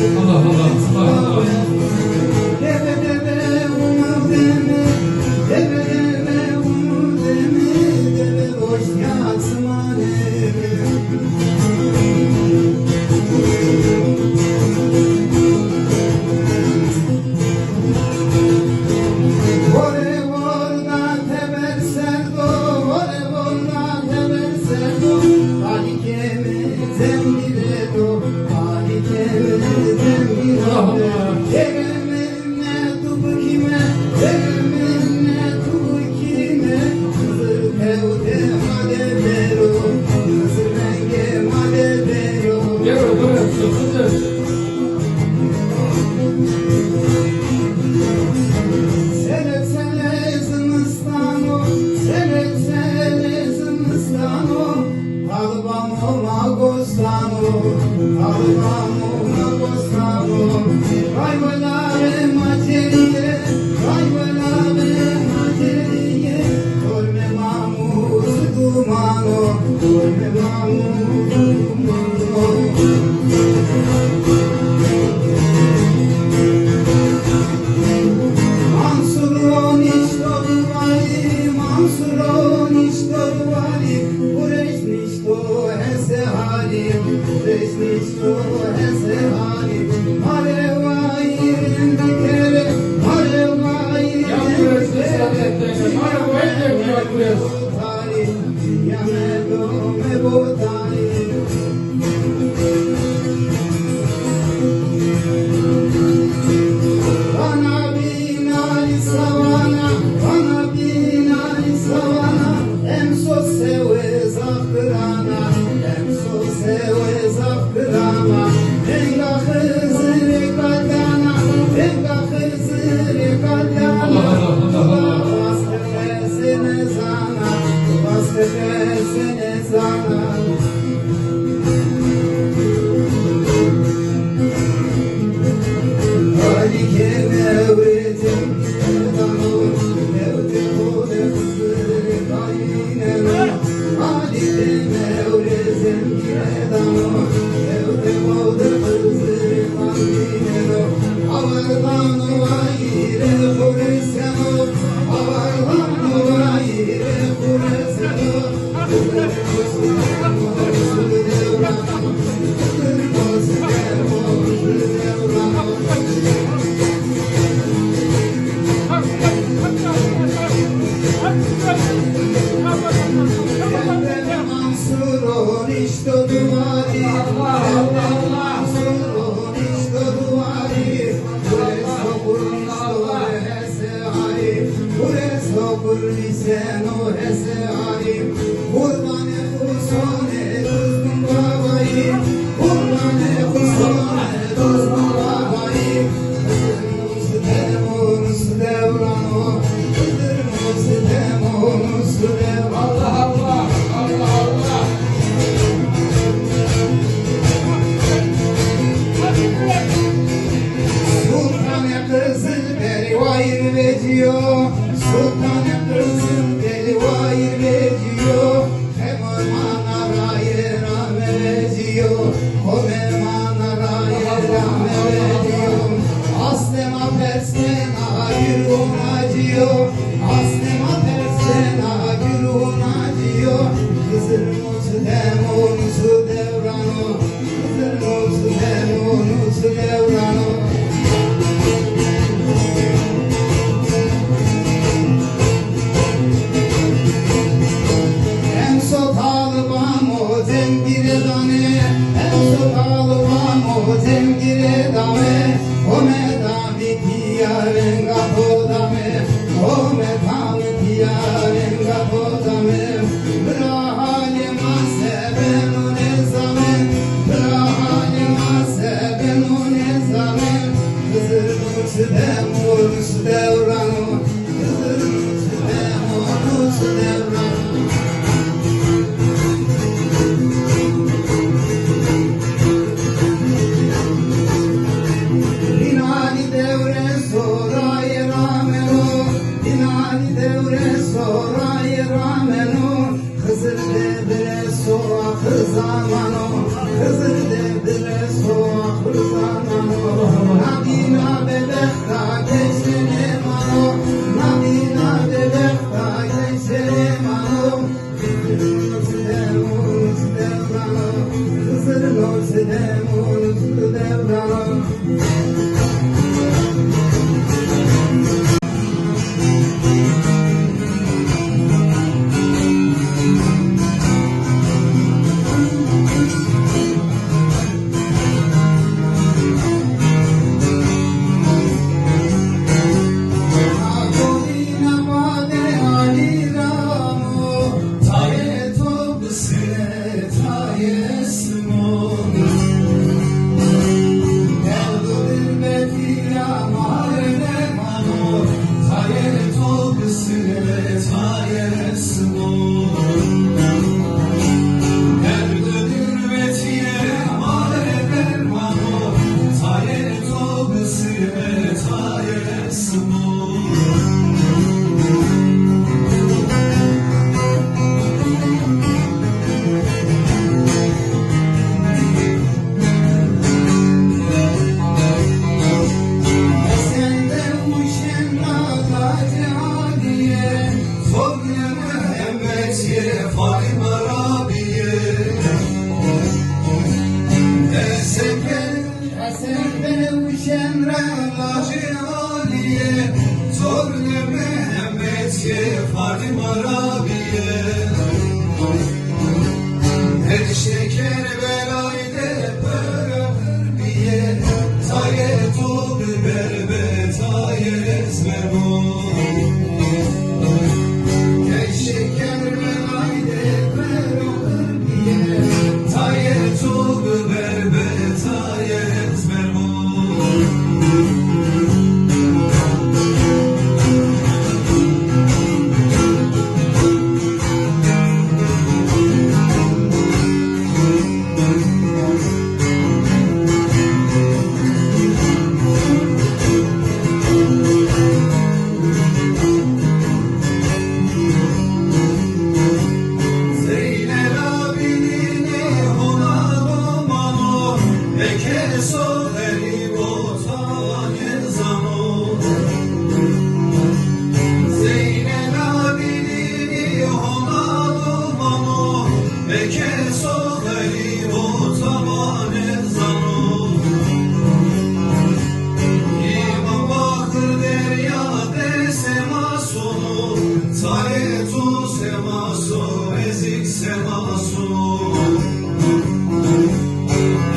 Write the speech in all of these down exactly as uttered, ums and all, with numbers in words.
Allah Allah, Allah Allah. Sele sele zimistano, sele sele zimistano, talibamo ma gostano, talibamo ma gostano. Vay welare ma ceriye, vay welare ma ceriye, dorme mamu zidumano, dorme mamu zidumano. Mansuro nişto duvarî, Mansuro nişto duvarî, Qureş nişto hese halî, Qureş nişto hese halî. Mare wayîrin bikere, mare wayîrin bikere. Mare wayîrin bikere. Vana binali savana, vana binali savana, emso sewe zaf girana, emso sewe zaf girana. Venga Xizirê kaldana, venga Xizirê kaldana. Vaz kete se nezana, vaz kete se nezana. Halî ke mewrê cengîre dano, mewrê xo de Xizirê qayîneno. Halî ke mewrê cengîre dano, mewrê xo de Xizirê qayîneno. Aver dano wayîrê xo reseno, aver dano wayîrê xo reseno. Halî, Qureş sokur nîseno hese halî. Qurbanê xo sonê duzmî babayî. Qurbanê xo sonê duzmî babayî. Xizir nus demo nus dewrano. Xizir nus demo nus dewrano. Allah Allah, Allah Allah. Sultanê Qizil belî wayîr vecîyo, Sultanê Qizil belî wayîr vecîyo. Hema mana raye rame vecîyo, home mana raye rame vecîyo. Aslê ma persena gir wonacîyo, aslê ma persena gir wonacîyo. Xizir nus demo nus dewrano. Emso talibamo cengîre dame, emso talibamo cengîre dame, home dame. Pîya venga xo dame, home dame, pîya venga xo dame. Bira halê ma se beno nêzame, bira halê ma se beno nêzame. Xizir nus demo nus dewrano, Xizir nus demo nus dewrano. Bînanî dewre sorayê rameno, bînanî dewre sorayê rameno. Xizir de bile so axir zamano, Xizir de bile so axir zamano. Esen Benewşen ra lacê Alîye, tornê Mehemedîye Fatîma ra bîye. Her şey Kerbelayî de pira pir bîye, tayê to bi berbe tayê ez memo. Her şey Kerbelayî de pira pir bîye, tayê to bi berbe tayê ez memo. Zeynel Abidînî hona domano, eke so xerîbo tawanê zano. Zeynel Abidînî hona domano, eke so xerîbo tawanê zano. Îmam Baxir derya de sema sono, tayê to sema so, ezîk sema so.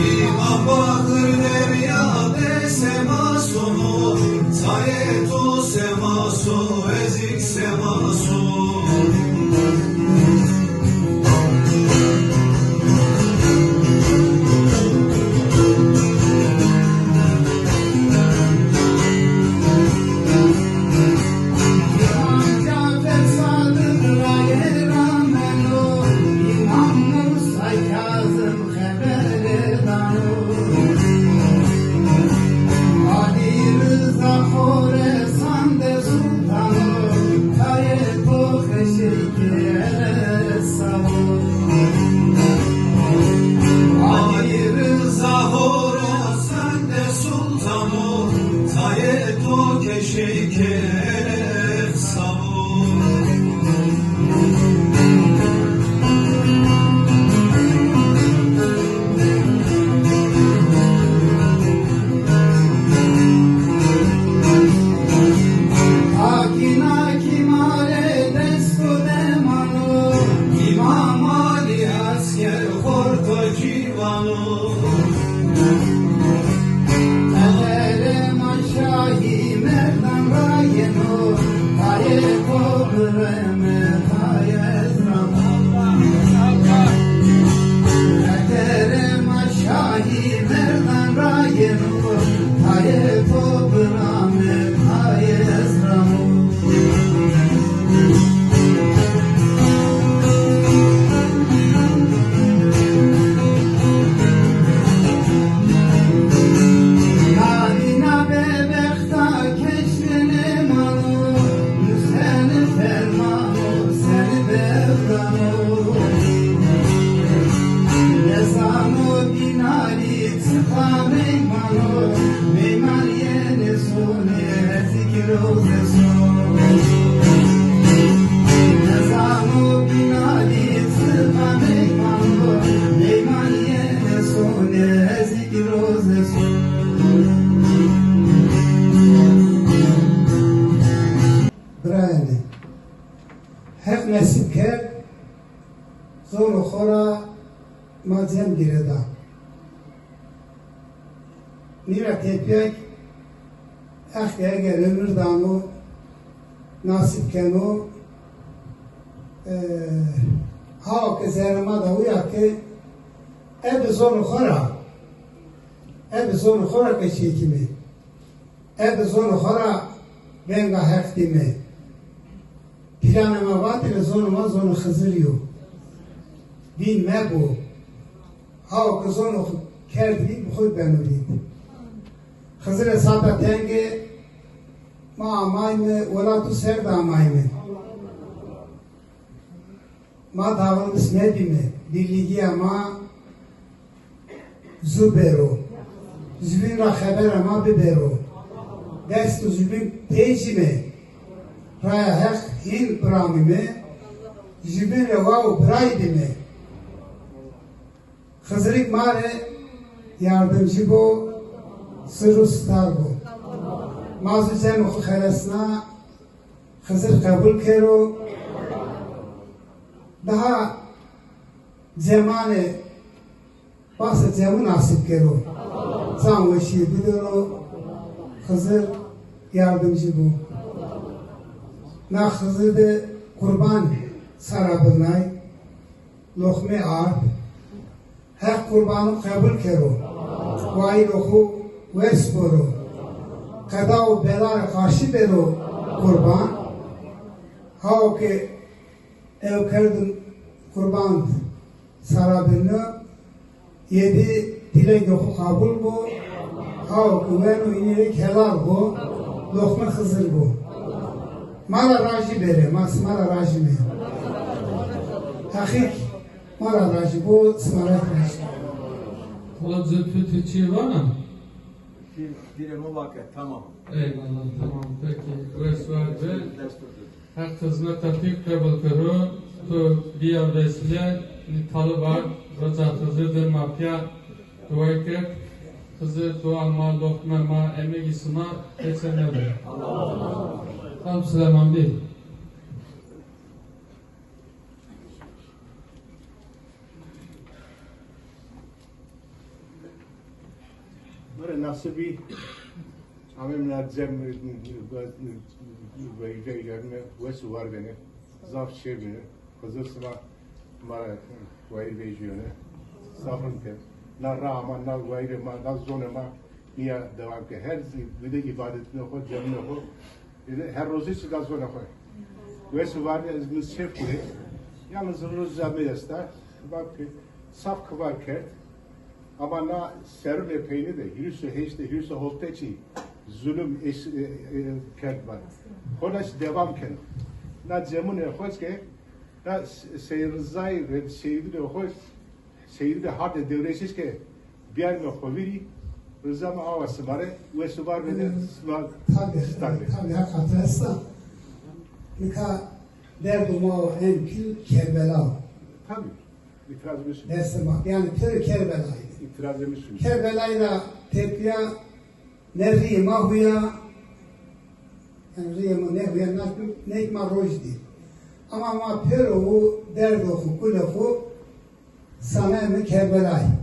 Îmam Baxir derya de sema sono, tayê to sema so, ezîk sema so. Alî Riza Horasan de sultano, tayê to keşey keref sabo. Hakîna kîmale dest û demano, îmam Zonê xo ra ma cem gêreda. Nîra tepîya ke Heq eger ömür dano, nasip keno, e, hawa ke zerrê ma de uya ke ebe zonê xo ra, ebe zonê xo ra ke çekîme, ebe zonê xo ra venga Heq dîme. Planê ma vatêne zonê ma zonê Xizirî yo. Vîn mebo. Hawa ke zonê xo kerd vîn, bi xo beno vîn. Xizirê sata tenge ma amayme, welat û ser de amayme. Ma dağılmış mebîme, birlîgîya ma zu bêro. Jübîn ra xebera ma bibêro. Dest û jübîn pey cîme. Raya Heq hîn biramîme. Jübîn rê wa û biray bîme. Xizirîk ma rê yardimcî bo, sir û sitar bo. Ma zu cemê xo xelesna, Xizir qebul kero. Daha cemanê Basa cemû nasîb kero. Can weşîye bidero, Xizir yardimcî bo. Na Xizir de qurban sara birnay, loxmê ard. Heq qurbanu qebul kero. Wayîrê xo wes boro. Qeda û bela rê qarşî bêro qurban. Hawo ke ew kerdin qurban sara birno, yedi dilekê xo qabul bo, hawo ke weno înî rê helal bo, loxmê Xizir bo. Ma ra rajî bêrê, ma sima ra rajîme. Heqîk ma ra rajî bo, sima ra rajî. Hocam, tu Türkçe vana? Bir, bir emo vake, tamam. Eyvallah, tamam. Peki, wes war be. Dest tutun. Heq xizmeta pî qebul kero, to bîya vesîle, nî talib ard, roca Xizir de ma pîya duay kerd, Xizir dua ma, loqme ma, emegî sima heçe nebe. Tam Silêman Bey. Mire nasibî amem na cem veyve yanî wes û war bene. Zaf şêr bene. Xizir sima ma ra wayîr vejîyone. Zaf rind ke. Na ra ma, na wayîrê ma, na zonê ma nîya dewam ke. Her zî bide îbadetine xo, cemine xo. Her rozî çi da zonê xo. Wes û war bene, ez mi sef kure. Yalnız roza mi esta. Bak ki, saf kibar kerd. Ama na serunê peynî de, hîris û heşt de, hîris û hewt de çî zulum es-, e, e, kerd var. Hona çî devam keno. Na cemunê xo ke, na Se-, Seyîd Rizayî ve Seyîdunê xo, Seyîdunê hardê dewrêsî ke biyarme xo vîrî, Riza mi awa sima rê, wes û war bede, sima. Tabii, tabii, hakikaten esta. Nika derdo ma o en pîl Kerbela o. Tabii. Îtirazımız yok. Destê ma, yanî pêro Kerbelayî. İtirazımız yok. Kerbelayî ra tepîya ne rîyê ma huya, yanî rîyê ma nêhuya, ne, ne ma roj dî. Ama ma pêro û derdo xo, kulê xo sanayme Kerbelayî.